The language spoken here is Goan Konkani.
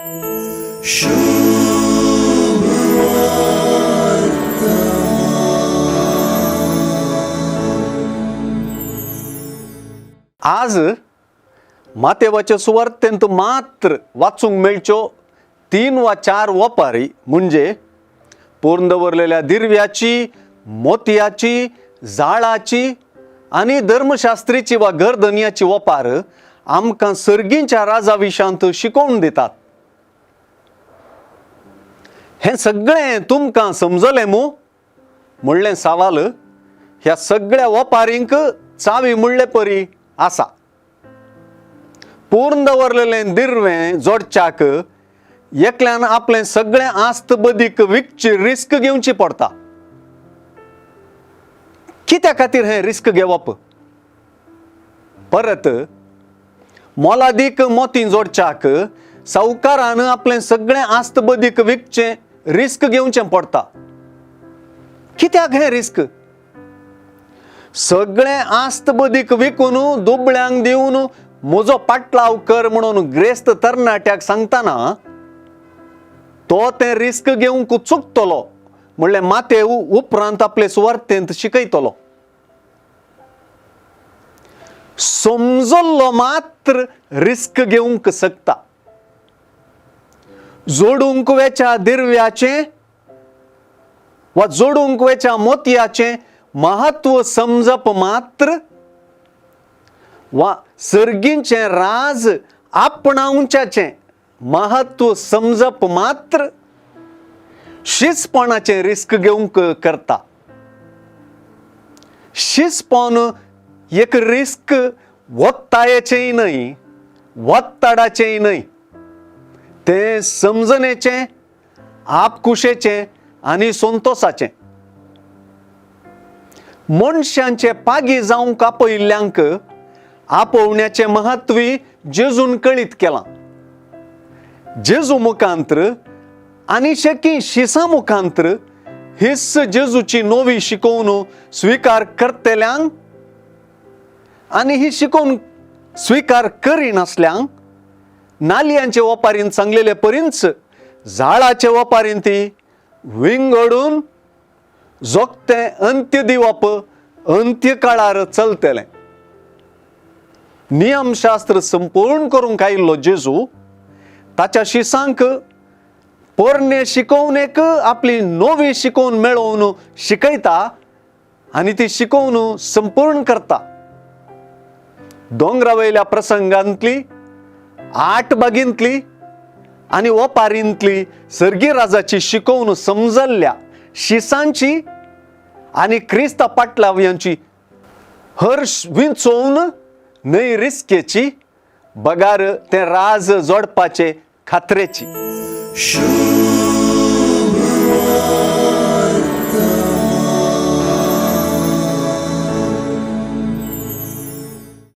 आज मातेवाचे सुवार्तेंत मात्र वाचूंक मेळच्यो तीन वा चार वपारी म्हणजे पुर्ण दवरलेल्या दिर्व्याची, मोतयाची, जाळाची आनी धर्मशास्त्रीची वा गर्दनयाची वपार आमकां सर्गींच्या राजा विशांत शिकोवन दितात. हें सगळें तुमकां समजलें मू म्हणलें सवाल ह्या सगळ्या वपारींक चावी म्हणले परी आसा. पूर्ण दवरलेलें दिर्वें जोडच्याक एकल्यान आपलें सगळें आस्त बदीक विकची रिस्क घेवची पडटा. कित्या खातीर हें रिस्क घेवप? परत मोलादीक मोती जोडच्याक सावकारान आपलें सगळें आस्त बदीक विकचें रिस्क घेवचें पडटा. कित्याक हें रिस्क? सगळें आस्त बदीक विकून दुबळ्यांक दिवन म्हजो पाटलाव कर म्हणून ग्रेस्त तरणाट्याक सांगतना तो तें रिस्क घेवंक चुकतलो म्हणल्यार मातेव उपरांत आपले सुवार्थेंत शिकयतलो. समजल्लो मात्र रिस्क घेवंक शकता. जोडूंक वेच्या दिर्व्याचें वा जोडूंक वेच्या मोतयाचें महत्व समजप मात्र वा सर्गींचें राज आपणावच्याचें महत्व समजप मात्र शिसपणाचें रिस्क घेवंक करता. शिसपण एक रिस्क वत्तायेचेंय न्हय, वत्ताडाचेंय न्हय, तें समजणेचें, आपकुशेचें आनी संतोसाचें. मनशांचे पागी जावंक आपयिल्ल्यांक आपोवण्याचें महत्वूय जेजून कळीत केलां. जेजू मुखांत्र आनी शेकी शिसां मुखांत्र हीच जेजूची नवी शिकोवन स्विकार करतल्यांक आनी ही शिकोवन स्विकार करिनासल्यांक नालयांचे वपारीन सांगलेले परींच झाडाचे वपारीन ती विंगडून जोगतें अंत्य दिवप अंत्य काळार चलतलें. नियमशास्त्र संपूर्ण करूंक आयिल्लो जेजू ताच्या शिसांक पोरणे शिकोवणेक आपली नवी शिकोवन मेळोवन शिकयता आनी ती शिकोवन संपूर्ण करता. दोंगरा वयल्या प्रसंगांतली, आठ बागींतली आनी ओपारींतली सर्गी राजाची शिकोवन समजल्ल्या शिसांची आनी क्रिस्ता पाटलावयांची हर्ष विंचोवन न्हय रिस्केची बगार तें राज जोडपाचे खात्रेची. शुभ.